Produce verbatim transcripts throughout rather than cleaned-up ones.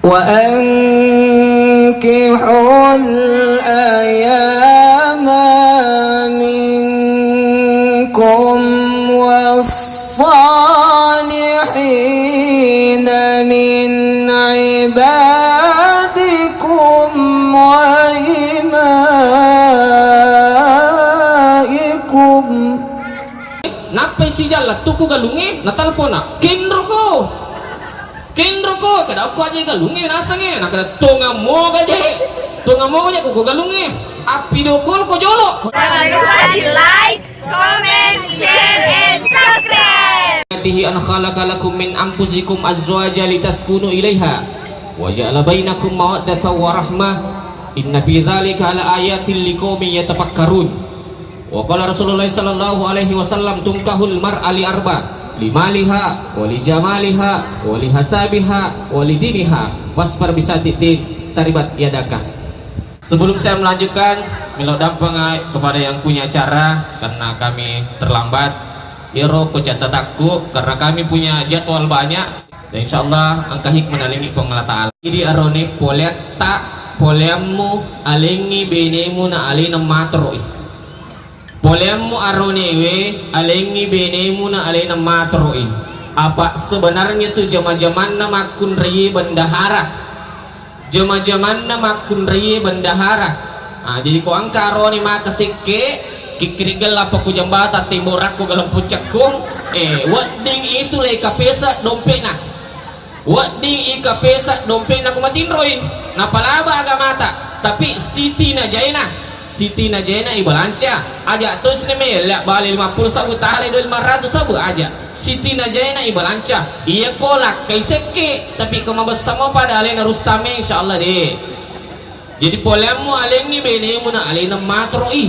وأنكحوا الأيامى منكم والصالحين من عبادكم وإمائكم. Nappai sijang lettuku galungnge, natelpona, "Kenroko." "Kenroko," kada okko aja galungnge nasengnge, nakada, "Tonga moga je, tonga moga je ko galungnge." Appidio call ko jolo. Jangan lupa di like, comment, share, and subscribe. Allati an khalaqa lakum min anfusikum azwaja litaskunu ilaiha wa ja'ala bainakum mawaddatan wa rahmah. Inna fi dzalika la ayatin liqaumin yatafakkarun. Wa qala Rasulullah sallallahu alaihi wasallam, "Tunkahul mar'a li arba, li maliha, wa li jamaliha, wa li hasabiha, wa li diniha. Fasfar bisatid din, taribat yadaka." Sebelum saya melanjutkan, melo dampeng kepada yang punya acara karena kami terlambat. Iyaro ko cattatakku karena kami punya jadwal banyak. Dan insyaallah engka hikmah nalengngi Puang Allah Ta'ala. Jadi arone poleatta, poleammu alengngi benemu na alena matoroi. Poleammu aronewe alengngi benemu na alena matoroi. Apa sebenarnya tu jama-jamanna makkunraie bendahara. Jama-jamanna makkunraie bendahara. Ah, jadi ko engka arone maka sekke, kikkiri gella pakku jambata temborakku galempu cekkung, eh, wedding itu le kapesa dompetna. Wedding ika pesa dompetna ko matinroi, napalaba agamata, tapi Siti Najaina, Siti Najaina ibalanca, aja to sine mella bale lima puluh sabu, tale dua lima ratus sabu aja. Siti Najaina ibalanca, iya ko lakkai sekke, tapi ko mabessa mo pada alena Rustame, insyaallah de. Jadi poleammu alengngi benemu na alena matoroi.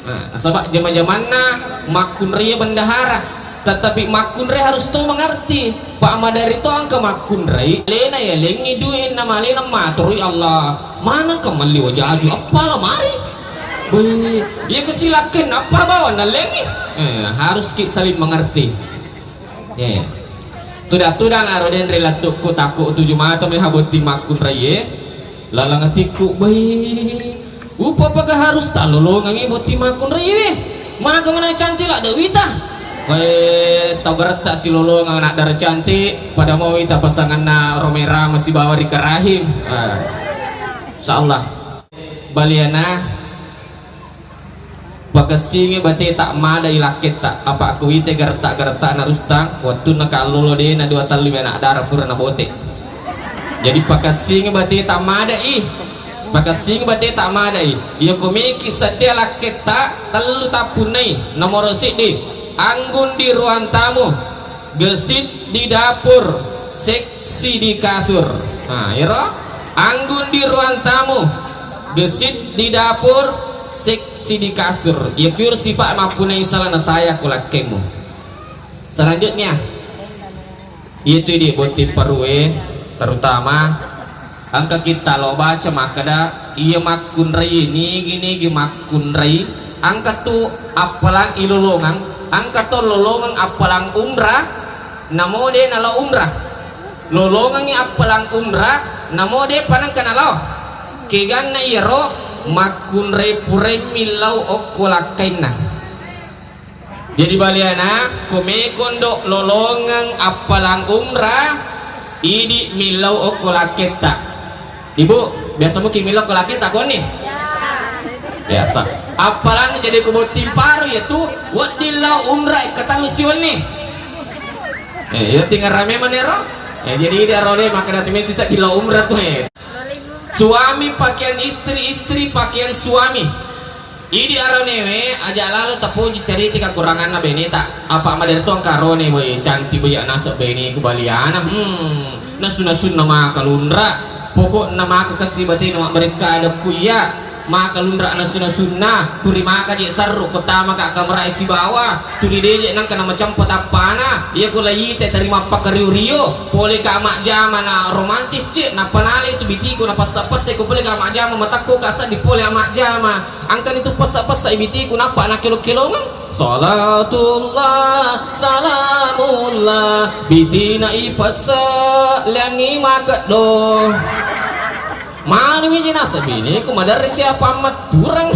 Nah, nasaba jama-jamanna makkunraie bendahara. Tetapi makkunrai harus to mengerti. Pak madari to engka makkunrai, alena yalengngi duit na malena matoroi Allah. Mana engka melli wajaju apa lamari? Wih, iya kesilakan apa bawa nalengngi? Eh, harus ki saling mengerti. Eh. Tudang-tudang aro denre lattukku takku tuju mata melihat botting makkunraie. Lalang atikku, "Bai, upa paga harus talolongangi botting makkunraie. Maga mana cantik lak dewita." Bai, tau geretak silolongang anak dara cantik, pada mau ita pasanganna Romera masih bawa Rika Rahim. Ah. Insyaallah. Baliana. Pakessingi bateta madai lakketta, apa kuwite gerta-gerta na Rustang, wettunna kallolo de na dua tellu anak dara pura na bote. Jadi pakessingi bateta madai, pakessingi bateta madai. Iya komeki sedia lakketta tellu tappunnai. Nomoro siddi, anggun di ruang tamu, gesit di dapur, seksi di kasur. Nah, ero anggun di ruang tamu, gesit di dapur, seksi di kasur. Iya pure sifat mappunai salana saya ku lakkemu. Selanjutnya, itu di botting parue, terutama engka kita lo baca makkeda, iya makkunrai, nigi-nigi makkunrai, engka tu appalang ilolongang, engka to lolongang appalang umrah, namo de nalo umrah. Lolongengngi appalang umrah, namo de panengka nalo. Keganna iyaro makkunrai purai millau okko lakkainna. Jadi baliana, ko mekondo lolongeng appalang umrah, idi millau okko lakketta. Ibu, biasa muki millau okko lakketta koni? Biasa. Appalang jadi ko botting paru ya tu, wedding lao umrah ikkatallu siwenni. Eh, iya tinggal rame manero. Eh, jadi idi aro de makkeda tu mesi seddi lao umrah tu, eh. Suami pakaian istri, istri pakaian suami. Idi aronewe, aja lalo tapoji carita kekuranganna beneta. Apa maderi to engka arone, woi, cantik bajak naseng beneku baliana. Hmm, nasu-nasunna maka lunra. Pokokna maka kessi batena mabberekka adekku iya. Maka lunra nasu-nasunna, turi maka je sarru, ko tama ka kamarae sibawa, turi deje nangka na macampa tappana, iya ko layite tarima pakkario-rio, pole ka majjama na romantis je, nappa nale tu bitiku na passa-passa, ko pole ka majjama matakko ka seddi pole majjama, angkani tu passa-passa bitiku nappa na kelo-kelongeng. Salatullah, salamullah, bitina ipesse, liangi makeddo. Manumi ji naseng bineku maderri siapa matturang.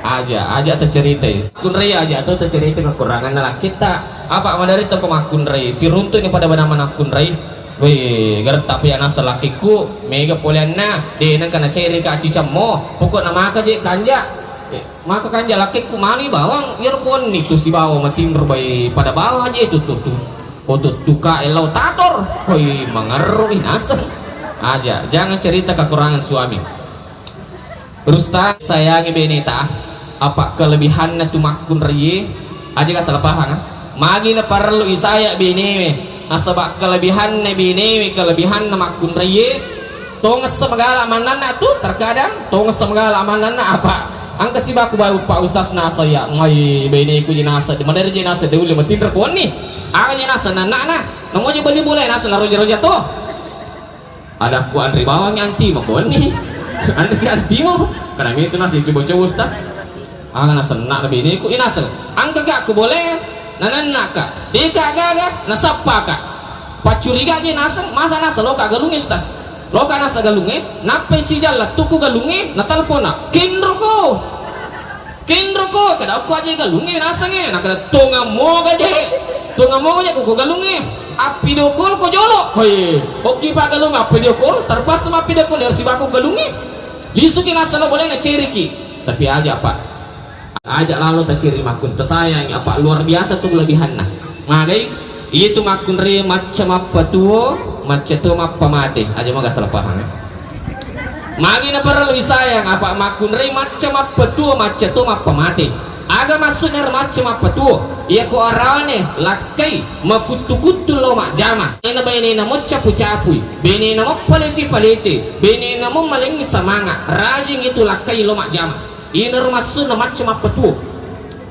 Aja, aja taceritai. Kunrai aja tu tacerita kekuranganna lakitta. Apa maderri toko makkunrai. Siruntu ni pada bana mana kunrai. Weh, gerta pia naseng lakikku. Mega poleanna. De nengka naceri ka cicammo. Pokokna maka je kanja. Eh, maka kanja lakikku mani bawang. Iyaro konni tu sibawa matinro bai pada bawah aja itu tu tu. Oto tuka elau tator, koi mangerrui naseng. Aja, jangan cerita kekurangan suami. Rusta, sayangi beneta, apa kelebihanna tu makkunraie, aja ka salah paham, ah. Magi na parellu isaya benewe, nasaba kelebihanna benewe, kelebihanna makkunraie, Tongessa magala mannanna tu, terkadang tongessa magala mannanna apa? Engka sibaku baru Pak Ustaz nasa ya, ngai beneku je nasa, madari je nasa de ulle matinro konni. Aga je nasa nannana, namo je beli bule nasa na roja-roja to. Adakku anri bawang antimo konni. Anri antimo, karena itu nasa coba-coba Ustaz. Aga nasenna na beneku, inaseng. Engka ka ku bole, nananna ka. Deka gaga, nasappa ka. Paccuriga je naseng, masa nasa loka galunge Ustaz. Loka nasa galunge, nappai sijalla tuku galunge, natelpona. Kinruku. Kinruku, kada okko aja galunge nasengnge, nakada tonga moga je. Tonga moga je ku galunge. Appi dokol ko jolo. Hoi, okki pa galung appi dokol, terpaksa mappi dokol dari sibaku galunge. Lisuki nasa lo boleh naceriki. Tapi aja apa. Aja lalo taciri makkun, tasayangi, apa luar biasa tu kelebihanna. Magai, itu makkunrai macca mappatuo, macca to mappamate. Aja maga salah paham, eh. Magi na perlu disayang, apa makkunrai macca mappatuo, macca to mappamate. Aga maksudnya macca mappatuo? Iya ko arane lakkai makuttu-kuttu lo majjama. Ena bainena moccapu-capui, benena mappalece-palece, benena mammalengi samanga, rajing itu lakkai lo majjama. Inaro maksudna macca mappatuo.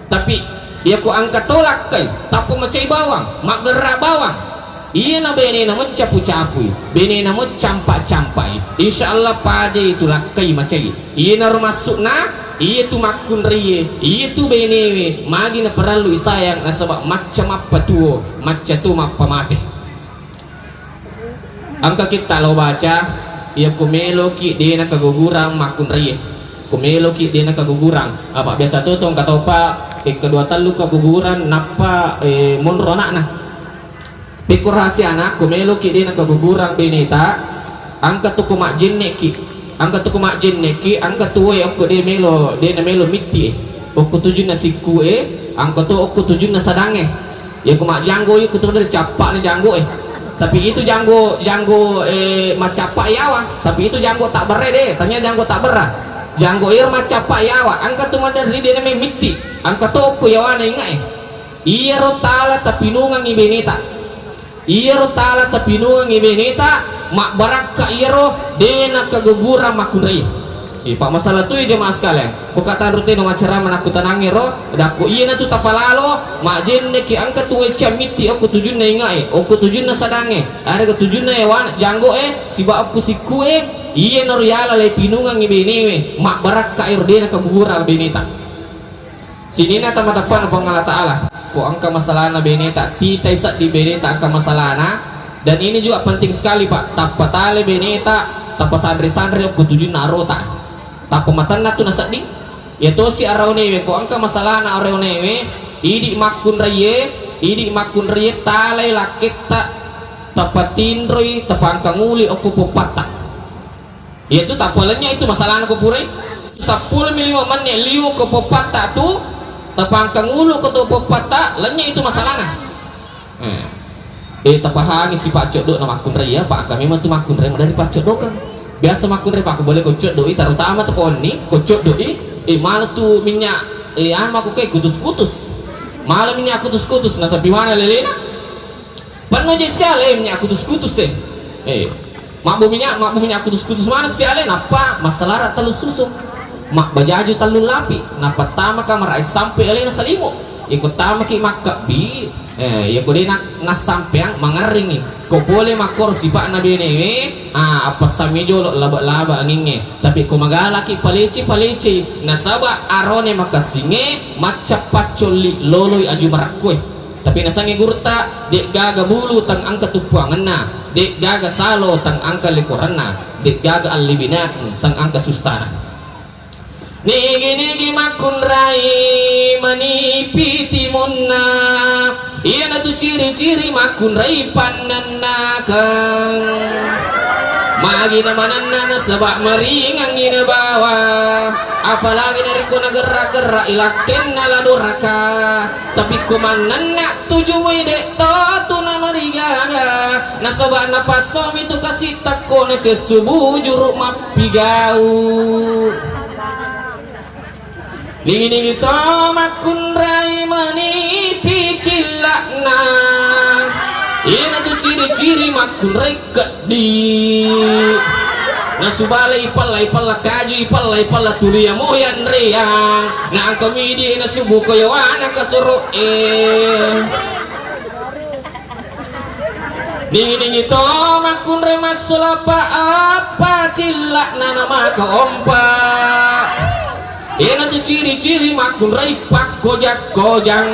Tapi, iyako engka to lakkai, tappa macai bawang, maggerra bawang. Iyana benena maccapu-capui, benena maccampa-campai. Insya Allah pajai tu lakkai macai. Iyanaro maksudna, iyatu makkunraie, iyatu benewe, magi naparellu isayang nasaba macca mappatuo, macca to mappamate. Engka kitta lao baca, iya ko meloki de nakagugurang makkunraie. Ko meloki de nakagugurang. Apa biasa to tong katopa, eh, kedua tellu kagugurang nappa, eh, monro anakna. Pekko rahasiana, ko meloki de nakagugurang beneta, engka tu ko majjenneki. Engka tu ko majjenneki, engka tu wae okko de melo, de na melo mitti e. Okko tujunna sikku e, engka to okko tujunna sadange. Iya ko majjanggo, iya ko tu dari cappa ni janggo e. Tapi itu janggo, janggo, eh, maccappa yawa. Tapi itu janggo tak berre de. Tanya janggo tak berra. Janggo iyaro maccappa yawa. Engka tu maderri de na memitti. Engka to okko yawana inga e. Iyaro tala tapinungangi beneta. Iyaro tala tapinungangi beneta, mabbarakka iyaro de nakagugurang makkunrai. Eh, Pak, masalah tu ya jemaah sekalian. Ko katanru teno macerama nakkutanangngero, dakko iyana tu tapalalo, majenneki engka tu wecca mitti okko tujunna ingae, okko tujunna sadange, arega tujunna yawana janggo e, siba okko sikku e, iyanaro yala le pinungangi benewe, mabbarakka ero de nakagugurang beneta. Sininna tama-tapana Puang Allah Ta'ala. Ko engka masalahna beneta, titai seddi beneta engka masalahna. Dan ini juga penting sekali, Pak. Tappa tale beneta, tappa sanre-sanre okko tujunna arota. Tappa matenna tu nasedding. Ya tosi araonewe, ko engka masalahna araonewe, idi makkunraie, idi makkunraie talai lakketta, tappa tinroi, tappa engka nguli okko poppatta. Iyatu tappa lenya itu masalahna ko purai. Seppulo mi lima menit liu ko poppatta tu, tapangkang ulu ko tu poppatta, lenya itu masalahna. Hmm. Eh, tapahangi si paccoddo na makkunrai ya, Pak, kami mah tu makkunrai dari paccoddokang. Biasa makkunrai, Pak, ko boleh ko coddoi, terutama tu konni, ko coddoi, eh, malah tu minyak, eh, anu aku kayak kutus-kutus. Malah minyak kutus-kutus, nah, sampai mana lelena? Penno je siale minyak kutus-kutus e. Eh, mabbu minyak, mabbu minyak kutus-kutus mana siale, nappa masalara tellu susu. Mabbajaju tellu lapi, napattama kamara sampe alena salimu. Iko tamaki makkabbi, eh, iko dena nassampeang mangerringi. Ko pole makkoro sipa'na benewe, ah, appessammi jolo labe-labe angingnge. Tapi ko magalaki paleci-paleci, nasaba arone makessingnge maccappaccolli loloi aju marakkoe. Tapi nasengnge gurutta, de'gaga bulu tang engka tuppuangenna, de'gaga salo tang engka likoranna, de'gaga allibinat tang engka sussana. Nigi-nigi makkunrai manipi timunna, iyanatu ciri-ciri makkunrai pannennakeng. Magi namanenna nasaba maringangngi nabawa, apalagi narekko nagerra-gerra ilakkenna la doraka. Tapi ko mannenna tuju moi de' to tu namarigaga, nasaba napassomi tu kasi takko nasessu bujuru mappigau. Ningi-ningi to makkunrai manipi cilla'na. Iyanatu ciri-ciri makkunrai keddi. Nasubala ipalla, ipalla kaju, ipalla, ipalla turia moyan reang. Na engka midi nasubu koyowana kasoro e. Ningi-ningi to makkunrai massulapa apa cilla'na namaka ompa. Iyanatu ciri-ciri makkunrai pakkoja-kojang.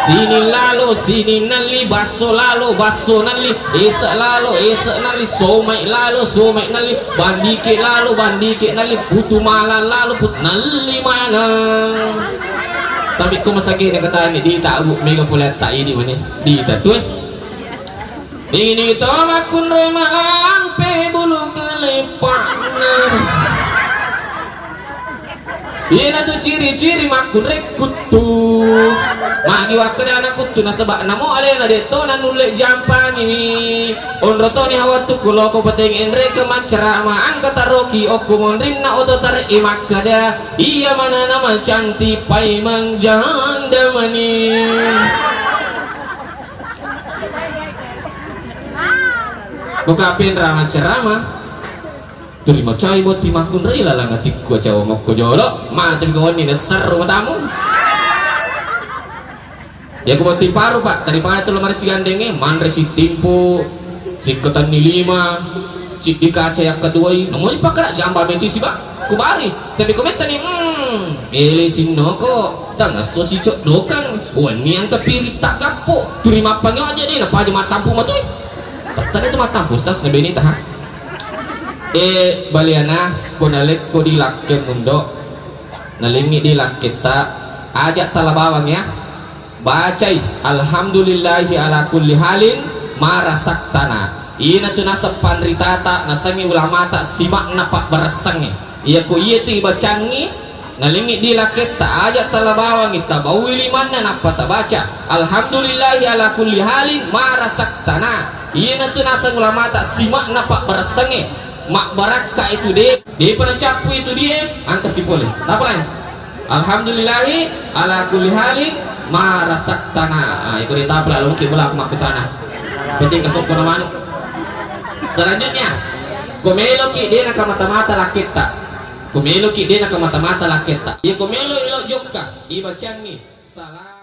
Sining lalo, sining nelli, basso lalo, basso nelli, ese' lalo, ese' nelli, somai lalo, somai nelli, bandike lalo, bandike nelli, putu malang lalo, put nelli maneng. Tapi ko masakena katani dita, Bu, mega pole atta idi mani dita tu, eh. Ini to makkunrai malampe bulu kaleppa'na. Iyanatu ciri-ciri makkunrai kuttu. Magi wakkeda anak kuttu nasaba namo alena de' to nanulle jampangiwi. Onro toni hawattu kuloko pateng enre ke maccarama angka taroki okko monrinna oto tare'i makkeda iya manana macanti paimeng janda mani. Ko kapenra maccarama, tuli macai botti makkunrai lalang atikku acawa mokko jolo, mate ko wenni nasserru matamu. Ya ko botti paru, Pak, daripada telo mari sigandengnge, manre sittimpu, sikkatenni lima, ciddi kaca yakkaduai, namoi pakkada jamba meti siba, kubari. Tapi ko mettani, hmm, ele sinnoko, tangasso sicoddokang, wenni engka piri taggappo, tuli mappangngi aja deh, napaja mattampu matui. Tattana itu mattampu, sas, nabeni taha. Eh, baliana, ko nalekko di lakke mundo, nalengi di lakketta, aja tala bawang ya. Bacai, "Alhamdulillahi ala kulli halin ma razaqtana." Iyanatu naseng panritata, nasengngi ulamata sima'na pabbaressangnge. Iyako iyatu ibacangngi, nalengngi di lakketta, aja tala bawangngi, tabaui limanna nappa tabaca, "Alhamdulillahi ala kulli halin ma razaqtana." Iyanatu naseng ulamata sima'na pabbaressangnge. Mabbarakka itu de, depa nacappu itu die, angkasi pole. Tapalai. Alhamdulillahi ala kulli halin ma razaqtana. Ah, iko de tapala lo mungkin bela aku makkutana. Penting kasokko na manu. Selanjutnya, ko meloki de nakamata-mata lakketta. Ko meloki de nakamata-mata lakketta. Iya ko melo ilo jokka, ibacangngi. Salam.